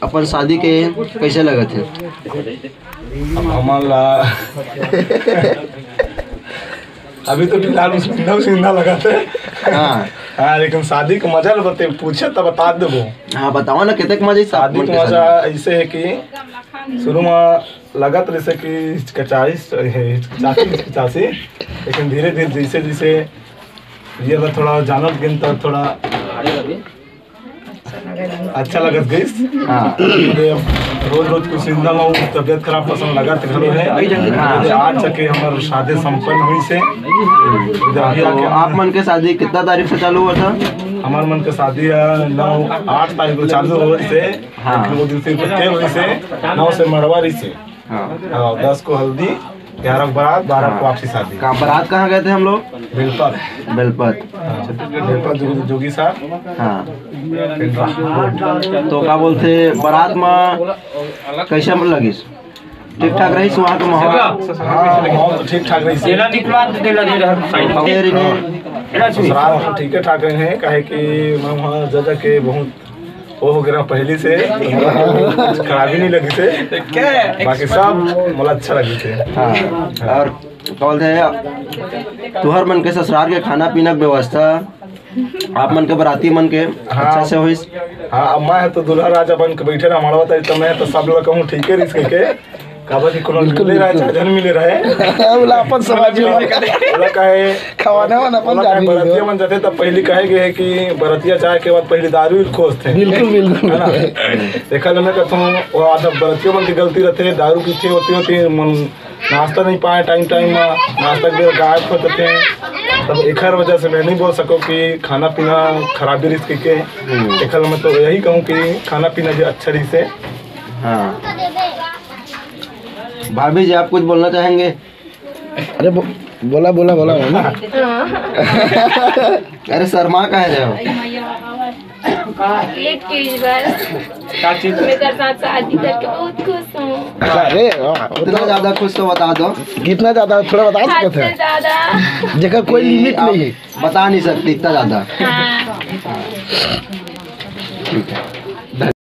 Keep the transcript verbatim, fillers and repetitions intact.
अपन शादी के कैसे लगत हे? अब हमन ला अभी तो फिलहाल उसमें नव सिंधा लगा थे। हाँ। हाँ, लेकिन शादी के मजा ल बते पूछे त बता देबो। हाँ, बतावा ना, कितने मजा शादी के मजा ऐसे है कि शुरू में लगत रहिसे कि हिचकिचाइस, हिचकिचासी, हिचकिचासी, लेकिन धीरे धीरे जैसे जैसे ये ला थोड़ा जानत गिन त थोड़ा अच्छा लगत गइस। हाँ। रोज रोज कुछ जिंदा में तबियत खराब पसंद लगत घलो है। हाँ। आज तक के हमर शादी संपन्न हुई से। हाँ, तो आप मन के शादी कितना तारीख से चालू हुआ था? हमर मन के शादी है नौ आठ तारीख को चालू हो से। हाँ। वो दिन से तेल हुई से नौ से मड़वा रही से। हाँ। हाँ, दस को हल्दी, ग्यारह को बारात, बारह को हाँ। वापसी शादी। कहाँ, बारात कहाँ गए थे हम लोग? बेलपत। बेलपत। हाँ, बेलपत जोगी, जोगी साहब। हाँ। तो का बोलते, बारात में कैसे लगिस? ठीक ठाक रहिस वहाँ का माहौल? हाँ, माहौल तो ठीक ठाक रहिस। तेला निकलवा दे, तेला दे रहा है। तेरी ने ससुराल हम ठीक ठाक रहे हैं, काहे कि मैं वहाँ जजा के बहुत वो हो गया पहली से, कुछ खराबी नहीं लगी से। बाकी सब मोला अच्छा लगी से। हाँ। और का बोलते हैं, तुहर मन के ससुराल के खाना पीना के व्यवस्था, आप मन के बराती मन के हाँ। अच्छा से होइस? हाँ, अब मैं तो दूल्हा राजा बन के बैठे रहा मड़वा तरी, तो मैं तो सब लोग कहूँ ठीक है रिस के, काबर कि कोनो बिल्कुल, मिले रहे, बिल्कुल। चाहे झन मिले रहे। बोला अपन समाज में। बोला काहे, खवाना वाना अपन बोला काहे जानी बरतिया मन जाथे, तब पहली कहे गए है कि बरतिया जाए के बाद पहली दारू ही खोजथे। बिल्कुल, बिल्कुल। है ना? देखा ले मैं कहता हूँ, वो आधा बरतिया मन की गलती रहते, दारू पीछे होती होती मन नाश्ता नहीं पाए टाइम टाइम में, नाश्ता के बेर गायब हो जाते हैं। तब एकर वजह से मैं नहीं बोल सको कि खाना पीना खराबी रिस के। एकर मैं तो यही कहूँ कि खाना पीना भी अच्छा रिस है। हाँ। भाभी जी, आप कुछ बोलना चाहेंगे? अरे बो-, बोला, बोला, बोला, बोला। हाँ। अरे शर्मा काहे रहे हो? एक चीज बस, मैं तेरे साथ शादी करके बहुत खुश हूँ। अरे वाह, कितना ज्यादा खुश तो बता दो। कितना ज्यादा, थोड़ा बता सकते हैं? ज्यादा। जेकर कोई लिमिट नहीं है। बता नहीं सकते इतना ज्यादा। हाँ। ठीक है।